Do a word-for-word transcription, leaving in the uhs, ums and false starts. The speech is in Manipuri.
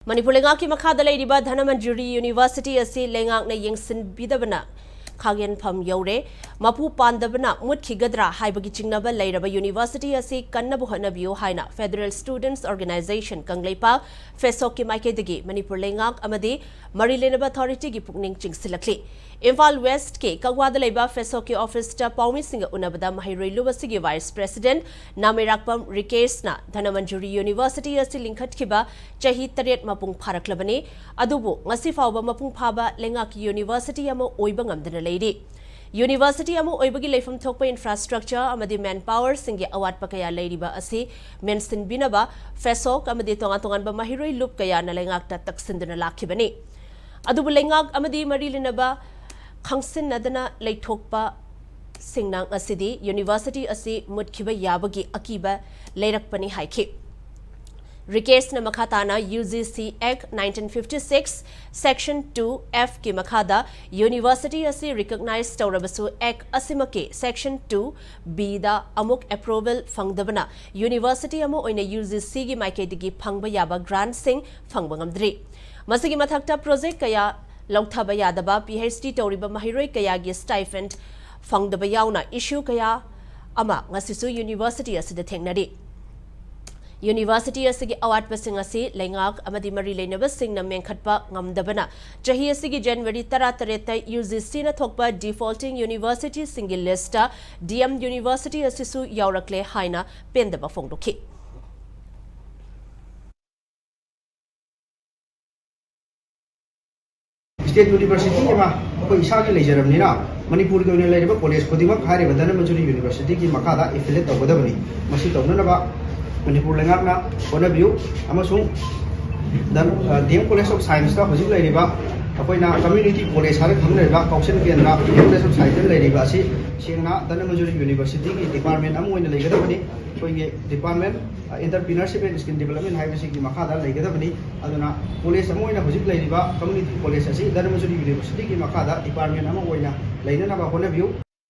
ꯃꯅꯤꯄꯨꯔ ꯂꯩꯉꯥꯛꯀꯤ ꯃꯈꯥꯗ ꯂꯩꯔꯤꯕ ꯙꯅꯃꯟꯖꯨꯔꯤ ꯌꯨꯅꯤꯚꯔꯁꯤꯇꯤ ꯑꯁꯤ ꯂꯩꯉꯥꯛꯅ ꯌꯦꯡꯁꯤꯟꯕꯤꯗꯕꯅ ꯈꯥꯡꯍꯦꯟꯐꯝ ꯌꯧꯔꯦ꯫ ꯃꯄꯨ ꯄꯥꯟꯗꯕꯅ ꯃꯨꯠꯈꯤꯒꯗ꯭ꯔꯥ ꯍꯥꯏꯕꯒꯤ ꯆꯤꯡꯅꯕ ꯂꯩꯔꯕ ꯌꯨꯅꯤꯚꯔꯁꯤꯇꯤ ꯑꯁꯤ ꯀꯟꯅꯕ ꯍꯣꯠꯅꯕꯤꯌꯨ ꯍꯥꯏꯅ Federal Students Organisation ꯀꯪꯂꯩꯄꯥꯛ, ꯐꯦꯁꯣꯛꯀꯤ ꯃꯥꯏꯀꯩꯗꯒꯤ ꯃꯅꯤꯄꯨꯔ ꯂꯩꯉꯥꯛ ꯑꯃꯗꯤ ꯃꯔꯤ ꯂꯩꯅꯕ ꯑꯣꯊꯣꯔꯤꯇꯤꯒꯤ ꯄꯨꯛꯅꯤꯡ ꯆꯤꯡꯁꯤꯜꯂꯛꯂꯤ꯫ ꯏꯝꯐꯥꯜ ꯋꯦꯁ꯭ꯠꯀꯤ ꯀꯛꯋꯥꯗ ꯂꯩꯕ ꯐꯦꯁꯣꯛꯀꯤ ꯑꯣꯐꯤꯁꯇ ꯄꯥꯎꯃꯤꯁꯤꯡꯒ ꯎꯅꯕꯗ ꯃꯍꯩꯔꯣꯏ ꯂꯨꯞ ꯑꯁꯤꯒꯤ ꯚꯥꯏꯁ ꯄ꯭ꯔꯦꯁꯤꯗꯦꯟꯠ ꯅꯥꯃꯩꯔꯥꯛꯄꯝ ꯔꯤꯀꯦꯁꯅ ꯙꯅꯃꯟꯖꯨꯔꯤ ꯌꯨꯅꯤꯚꯔꯁꯤꯇꯤ ꯑꯁꯤ ꯂꯤꯡꯈꯠꯈꯤꯕ ꯆꯍꯤ ꯇꯔꯦꯠ ꯃꯄꯨꯡ ꯐꯥꯔꯛꯂꯕꯅꯤ꯫ ꯑꯗꯨꯕꯨ ꯉꯁꯤ ꯐꯥꯎꯕ ꯃꯄꯨꯡ ꯐꯥꯕ ꯂꯩꯉꯥꯛꯀꯤ ꯌꯨꯅꯤꯚꯔꯁꯤꯇꯤ ꯑꯃ ꯑꯣꯏꯕ ꯉꯝꯗꯅ ꯂꯩꯔꯤ꯫ ꯌꯨꯅꯤꯚꯔꯁꯤꯇꯤ ꯑꯃ ꯑꯣꯏꯕꯒꯤ ꯂꯩꯐꯝ ꯊꯣꯛꯄ ꯏꯟꯐ꯭ꯔꯥꯁ꯭ꯇ꯭ꯔꯛꯆꯔ ꯑꯃꯗꯤ ꯃꯦꯟ ꯄꯥꯋꯔꯁꯤꯡꯒꯤ ꯑꯋꯥꯠꯄ ꯀꯌꯥ ꯂꯩꯔꯤꯕ ꯑꯁꯤ ꯃꯦꯟꯁꯤꯟꯕꯤꯅꯕ ꯐꯦꯁꯣꯛ ꯑꯃꯗꯤ ꯇꯣꯉꯥꯟ ꯇꯣꯉꯥꯟꯕ ꯃꯍꯩꯔꯣꯏ ꯂꯨꯞ ꯀꯌꯥꯅ ꯂꯩꯉꯥꯛꯇ ꯇꯛꯁꯤꯟꯗꯨꯅ ꯂꯥꯛꯈꯤꯕꯅꯤ꯫ ꯑꯗꯨꯕꯨ ꯂꯩꯉꯥꯛ ꯑꯃꯗꯤ ꯃꯔꯤ ꯂꯩꯅꯕ ꯈꯪꯁꯤꯟꯅꯗꯅ ꯂꯩꯊꯣꯛꯄꯁꯤꯡꯅ ꯉꯁꯤꯗꯤ ꯌꯨꯅꯤꯚꯔꯁꯤꯇꯤ ꯑꯁꯤ ꯃꯨꯠꯈꯤꯕ ꯌꯥꯕꯒꯤ ꯑꯀꯤꯕ ꯂꯩꯔꯛꯄꯅꯤ ꯍꯥꯏꯈꯤ꯫ ꯔꯤꯀꯦꯁꯅ ꯃꯈꯥ ꯇꯥꯅ UGC Act nineteen fifty six Section two F ꯀꯤ ꯃꯈꯥꯗ ꯌꯨꯅꯤꯚꯔꯁꯤꯇꯤ ꯑꯁꯤ ꯔꯤꯀꯣꯒꯅꯥꯏꯖ ꯇꯧꯔꯕꯁꯨ Act ꯑꯁꯤꯃꯛꯀꯤ Section two B ꯗ ꯑꯃꯨꯛ ꯑꯦꯄ꯭ꯔꯨꯕꯦꯜ ꯐꯪꯗꯕꯅ ꯌꯨꯅꯤꯚꯔꯁꯤꯇꯤ ꯑꯃ ꯑꯣꯏꯅ UGC ꯒꯤ ꯃꯥꯏꯀꯩꯗꯒꯤ ꯐꯪꯕ ꯌꯥꯕ ꯒ꯭ꯔꯥꯟꯠꯁꯤꯡ ꯐꯪꯕ ꯉꯝꯗ꯭ꯔꯤ꯫ ꯃꯁꯤꯒꯤ ꯃꯊꯛꯇ ꯄ꯭ꯔꯣꯖꯦꯛ ꯀꯌꯥ ꯂꯧꯊꯕ ꯌꯥꯗꯕ, PhD ꯇꯧꯔꯤꯕ ꯃꯍꯩꯔꯣꯏ ꯀꯌꯥꯒꯤ ꯁ꯭ꯇꯥꯏꯐꯦꯟ ꯐꯪꯗꯕ ꯌꯥꯎꯅ ꯏꯁꯨ ꯀꯌꯥ ꯑꯃ ꯉꯁꯤꯁꯨ ꯌꯨꯅꯤꯚꯔꯁꯤꯇꯤ ꯑꯁꯤꯗ ꯊꯦꯡꯅꯔꯤ꯫ ꯌꯨꯅꯤꯚꯔꯁꯤꯇꯤ ꯑꯁꯤꯒꯤ ꯑꯋꯥꯠꯄꯁꯤꯡ ꯑꯁꯤ ꯂꯩꯉꯥꯛ ꯑꯃꯗꯤ ꯃꯔꯤ ꯂꯩꯅꯕꯁꯤꯡꯅ ꯃꯦꯟꯈꯠꯄ ꯉꯝꯗꯕꯅ ꯆꯍꯤ ꯑꯁꯤꯒꯤ ꯖꯅꯋꯥꯔꯤ ꯇꯔꯥꯇꯔꯦꯠꯇ UGC ꯅ ꯊꯣꯛꯄ ꯗꯤꯐꯣꯜꯇꯤꯡ ꯌꯨꯅꯤꯚꯔꯁꯤꯇꯤꯁꯤꯡꯒꯤ ꯂꯤꯁ꯭ꯠꯇ DM ꯌꯨꯅꯤꯚꯔꯁꯤꯇꯤ ꯑꯁꯤꯁꯨ ꯌꯥꯎꯔꯛꯂꯦ ꯍꯥꯏꯅ ꯄꯦꯟꯗꯕ ꯐꯣꯡꯗꯣꯛꯈꯤ꯫ ꯁ꯭ꯇꯦꯠ ꯌꯨꯅꯤꯚꯔꯁꯤꯇꯤ ꯑꯃ ꯑꯩꯈꯣꯏ ꯏꯁꯥꯒꯤ ꯂꯩꯖꯔꯕꯅꯤꯅ ꯃꯅꯤꯄꯨꯔꯒꯤ ꯑꯣꯏꯅ ꯂꯩꯔꯤꯕ ꯀꯣꯂꯦꯖ ꯈꯨꯗꯤꯡꯃꯛ ꯍꯥꯏꯔꯤꯕ ꯙꯅꯃꯟꯖꯨꯔꯤ ꯌꯨꯅꯤꯚꯔꯁꯤꯇꯤꯒꯤ ꯃꯈꯥꯗ ꯑꯦꯐꯤꯂꯦꯠ ꯇꯧꯒꯗꯕꯅꯤ꯫ ꯃꯁꯤ ꯇꯧꯅꯅꯕ ꯃꯅꯤꯄꯨꯔ ꯂꯩꯉꯥꯛꯅ ꯍꯣꯠꯅꯕꯤꯌꯨ ꯑꯃꯁꯨꯡ ꯙꯟ-, ꯑ, DM College of Science ꯇ ꯍꯧꯖꯤꯛ ꯂꯩꯔꯤꯕ ꯑꯩꯈꯣꯏꯅ ꯀꯝꯃ꯭ꯌꯨꯅꯤꯇꯤ ꯀꯣꯂꯦꯖ ꯍꯥꯏꯅ ꯈꯪꯅꯔꯤꯕ ꯀꯥꯎꯁꯟ ꯀꯦꯟꯗ꯭ꯔ DM College of Science ꯇ ꯂꯩꯔꯤꯕ ꯑꯁꯤ ꯁꯦꯡꯅ ꯙꯅꯃꯟꯖꯨꯔꯤ ꯌꯨꯅꯤꯚꯔꯁꯤꯇꯤꯒꯤ ꯗꯤꯄꯥꯔꯠꯃꯦꯟ ꯑꯃ ꯑꯣꯏꯅ ꯂꯩꯒꯗꯕꯅꯤ꯫ ꯑꯩꯈꯣꯏꯒꯤ ꯗꯤꯄꯥꯔꯠꯃꯦꯟ, ꯑ, Entrepreneurship and Skill Development ꯍꯥꯏꯕꯁꯤꯒꯤ ꯃꯈꯥꯗ ꯂꯩꯒꯗꯕꯅꯤ꯫ ꯑꯗꯨꯅ ꯀꯣꯂꯦꯖ ꯑꯃ ꯑꯣꯏꯅ ꯍꯧꯖꯤꯛ ꯂꯩꯔꯤꯕ ꯀꯝꯃ꯭ꯌꯨꯅꯤꯇꯤ ꯀꯣꯂꯦꯖ ꯑꯁꯤ ꯙꯔꯃꯖꯣꯔꯤ ꯌꯨꯅꯤꯚꯔꯁꯤꯇꯤꯒꯤ ꯃꯈꯥꯗ ꯗꯤꯄꯥꯔꯠꯃꯦꯟ ꯑꯃ ꯑꯣꯏꯅ ꯂꯩꯅꯅꯕ ꯍꯣꯠꯅꯕꯤꯌꯨ꯫